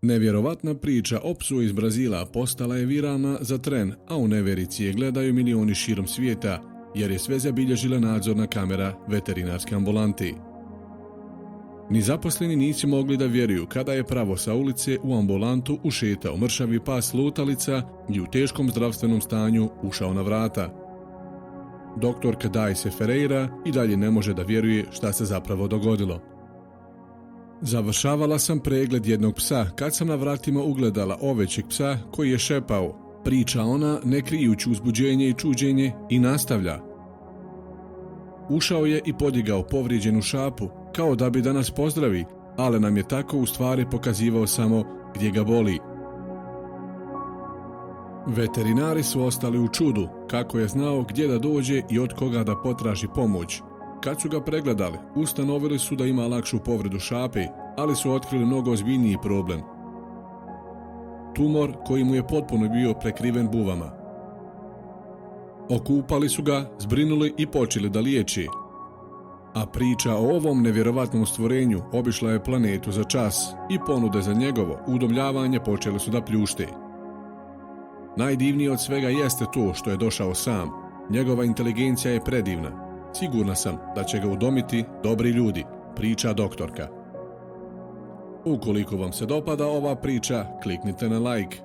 Nevjerovatna priča o psu iz Brazila postala je viralna za tren, a u neverici je gledaju milioni širom svijeta, jer je sve zabilježila nadzorna kamera veterinarske ambulanti. Ni zaposleni nisu mogli da vjeruju kada je pravo sa ulice u ambulantu ušetao mršavi pas lutalica i u teškom zdravstvenom stanju ušao na vrata. Doktorka Daisy Ferreira i dalje ne može da vjeruje šta se zapravo dogodilo. Završavala sam pregled jednog psa kad sam na vratima ugledala ovećeg psa koji je šepao, priča ona ne krijući uzbuđenje i čuđenje i nastavlja. Ušao je i podigao povrijeđenu šapu, kao da bi da nas pozdravi, ali nam je tako u stvari pokazivao samo gdje ga boli. Veterinari su ostali u čudu kako je znao gdje da dođe i od koga da potraži pomoć. Kad su ga pregledali, ustanovili su da ima lakšu povredu šape, ali su otkrili mnogo ozbiljniji problem. Tumor koji mu je potpuno bio prekriven buvama. Okupali su ga, zbrinuli i počeli da liječi. A priča o ovom nevjerovatnom stvorenju obišla je planetu za čas i ponude za njegovo udomljavanje počele su da pljušte. Najdivnije od svega jeste to što je došao sam. Njegova inteligencija je predivna. Sigurna sam da će ga udomiti dobri ljudi, priča doktorka. Ukoliko vam se dopada ova priča, kliknite na like.